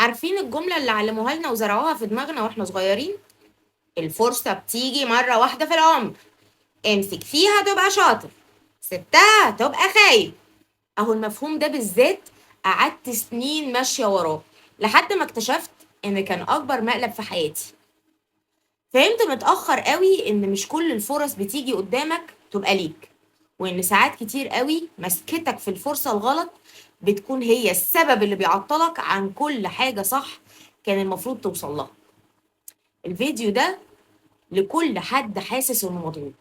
عارفين الجملة اللي علموها لنا وزرعوها في دماغنا واحنا صغيرين؟ الفرصة بتيجي مرة واحدة في العمر، امسك فيها تبقى شاطر، سبتها تبقى خايب. اهو المفهوم ده بالذات قعدت سنين ماشية وراه لحد ما اكتشفت ان كان اكبر مقلب في حياتي. فهمت متأخر قوي ان مش كل الفرص بتيجي قدامك تبقى ليك، وان ساعات كتير قوي مسكتك في الفرصة الغلط بتكون هي السبب اللي بيعطلك عن كل حاجة صح كان المفروض توصل لها. الفيديو ده لكل حد حاسس انه مضغوط،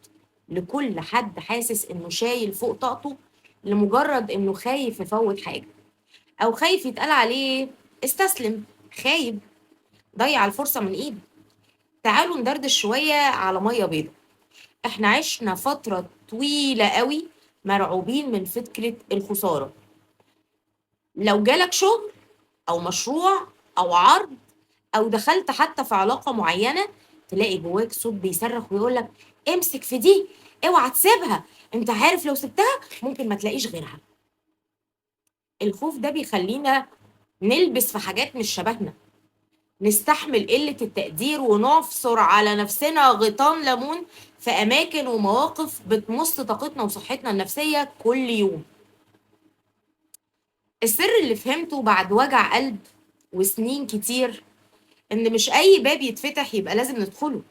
لكل حد حاسس انه شايل فوق طاقته لمجرد انه خايف يفوت حاجة، او خايف يتقال عليه استسلم، خايب، ضيع الفرصة من ايده. تعالوا ندردش شوية على مية بيضة. احنا عشنا فترة طويلة قوي مرعوبين من فكرة الخسارة. لو جالك شغل او مشروع او عرض او دخلت حتى في علاقة معينة، تلاقي جواك صوت بيصرخ ويقولك امسك في دي، اوعى تسيبها، انت عارف لو سبتها ممكن ما تلاقيش غيرها. الخوف ده بيخلينا نلبس في حاجات مش شبهنا، نستحمل قلة التقدير ونعصر على نفسنا غيطان ليمون في أماكن ومواقف بتمص طاقتنا وصحتنا النفسية كل يوم. السر اللي فهمته بعد وجع قلب وسنين كتير إن مش أي باب يتفتح يبقى لازم ندخله.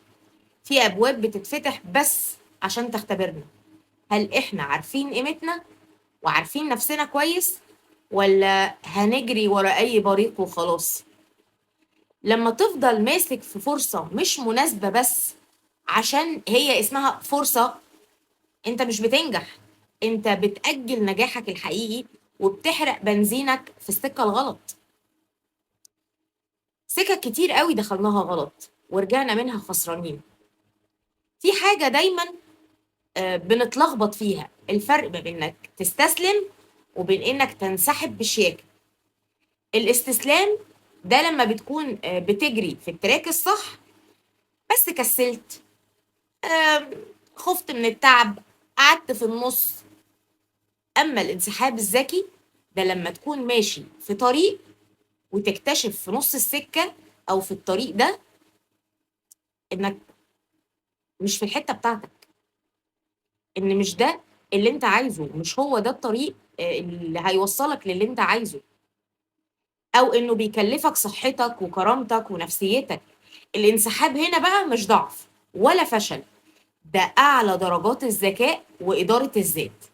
في أبواب بتتفتح بس عشان تختبرنا، هل إحنا عارفين قيمتنا وعارفين نفسنا كويس، ولا هنجري ورا أي بريق وخلاص؟ لما تفضل ماسك في فرصة مش مناسبة بس عشان هي اسمها فرصة، انت مش بتنجح، انت بتأجل نجاحك الحقيقي وبتحرق بنزينك في السكة الغلط. سكك كتير قوي دخلناها غلط ورجعنا منها خسرانين. في حاجة دايما بنتلخبط فيها، الفرق ما بين انك تستسلم وبين انك تنسحب بشياكة. الاستسلام ده لما بتكون بتجري في ال track الصح بس كسلت، خفت من التعب، قعدت في النص. أما الانسحاب الذكي ده لما تكون ماشي في طريق وتكتشف في نص السكة أو في الطريق ده إنك مش في الحتة بتاعتك، إن مش ده اللي أنت عايزه، مش هو ده الطريق اللي هيوصلك للي أنت عايزه، أو إنه بيكلفك صحتك وكرامتك ونفسيتك. الانسحاب هنا بقى مش ضعف ولا فشل، ده أعلى درجات الذكاء وإدارة الذات.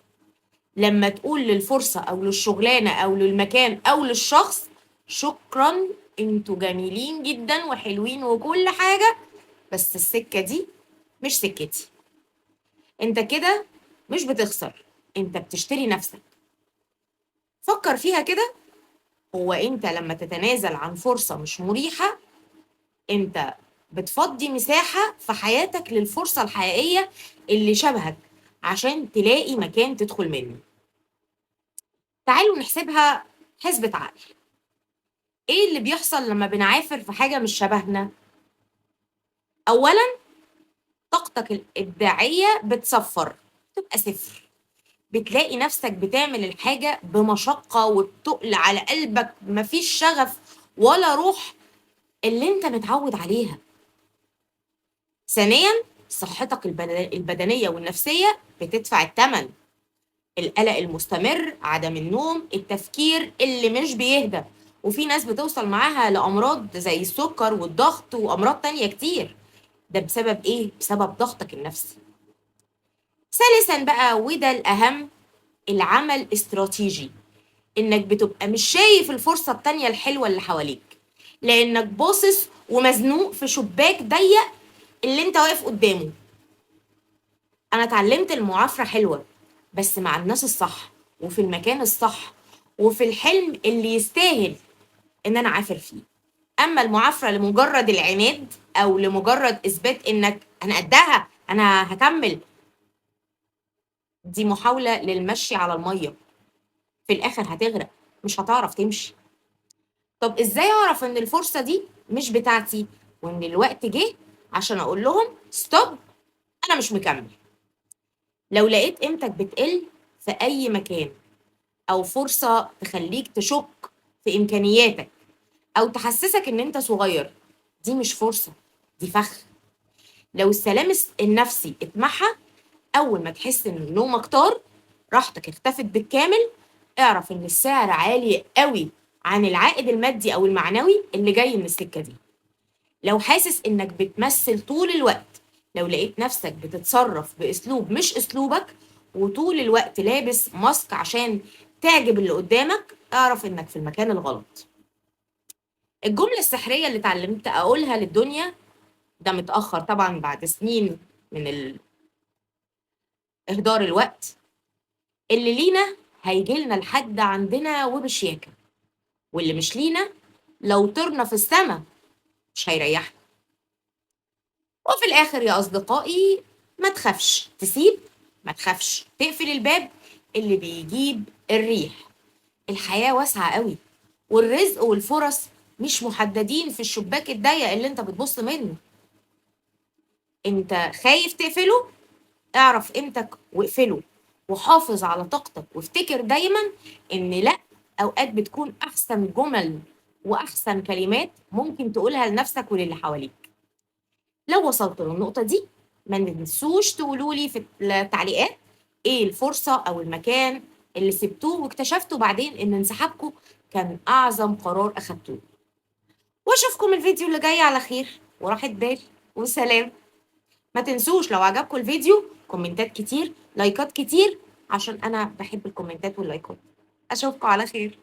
لما تقول للفرصة أو للشغلانة أو للمكان أو للشخص شكراً، انتوا جميلين جداً وحلوين وكل حاجة، بس السكة دي مش سكتي. انت كده مش بتخسر، انت بتشتري نفسك. فكر فيها كده، هو انت لما تتنازل عن فرصة مش مريحة انت بتفضي مساحة في حياتك للفرصة الحقيقية اللي شبهك عشان تلاقي مكان تدخل منه. تعالوا نحسبها حسبة عقل. ايه اللي بيحصل لما بنعافر في حاجة مش شبهنا؟ اولا طاقتك الإبداعية بتصفر، تبقى صفر. بتلاقي نفسك بتعمل الحاجة بمشقة وبتقل على قلبك، مفيش شغف ولا روح اللي انت متعود عليها. ثانيا صحتك البدنية والنفسية بتدفع الثمن. القلق المستمر، عدم النوم، التفكير اللي مش بيهدى، وفي ناس بتوصل معاها لأمراض زي السكر والضغط وأمراض تانية كتير. ده بسبب إيه؟ بسبب ضغطك النفسي. ثالثا بقى وده الأهم، العمل استراتيجي. إنك بتبقى مش شايف الفرصة التانية الحلوة اللي حواليك لأنك باصص ومزنوق في شباك ضيق اللي انت واقف قدامه. أنا اتعلمت المعافرة حلوة بس مع الناس الصح وفي المكان الصح وفي الحلم اللي يستاهل إن أنا عافر فيه. أما المعافرة لمجرد العناد أو لمجرد إثبات إنك أنا قدها، أنا هكمل، دي محاولة للمشي على المية، في الآخر هتغرق، مش هتعرف تمشي. طب إزاي أعرف إن الفرصة دي مش بتاعتي وإن الوقت جه عشان أقول لهم ستوب، أنا مش مكمل؟ لو لقيت قيمتك بتقل في أي مكان أو فرصة تخليك تشك في إمكانياتك، أو تحسسك إن أنت صغير، دي مش فرصة، دي فخ. لو السلام النفسي اتمحى، أول ما تحس إن نومك طار، راحتك اختفت بالكامل، اعرف إن السعر عالي قوي عن العائد المادي أو المعنوي اللي جاي من السكة دي. لو حاسس إنك بتمثل طول الوقت، لو لقيت نفسك بتتصرف بأسلوب مش أسلوبك وطول الوقت لابس ماسك عشان تعجب اللي قدامك، اعرف إنك في المكان الغلط. الجملة السحرية اللي اتعلمت أقولها للدنيا، ده متأخر طبعا بعد سنين من إهدار الوقت، اللي لينا هيجيلنا لحد عندنا وبشياكة، واللي مش لينا لو طرنا في السما مش هيريحنا. وفي الآخر يا أصدقائي، ما تخافش تسيب، ما تخافش تقفل الباب اللي بيجيب الريح. الحياة واسعة قوي، والرزق والفرص مش محددين في الشباك الضيق اللي انت بتبص منه. انت خايف تقفله؟ اعرف قيمتك واقفله، وحافظ على طاقتك، وافتكر دايما ان لا، اوقات بتكون احسن جمل واحسن كلمات ممكن تقولها لنفسك وللي حواليك. لو وصلت للنقطة دي ما تنسوش تقولولي في التعليقات ايه الفرصة او المكان اللي سبتوه واكتشفتوا بعدين ان انسحابكم كان اعظم قرار اخدتوه. واشوفكم الفيديو اللي جاي على خير وراحة بال وسلام. ما تنسوش لو عجبكم الفيديو كومنتات كتير، لايكات كتير، عشان انا بحب الكومنتات واللايكات. اشوفكم على خير.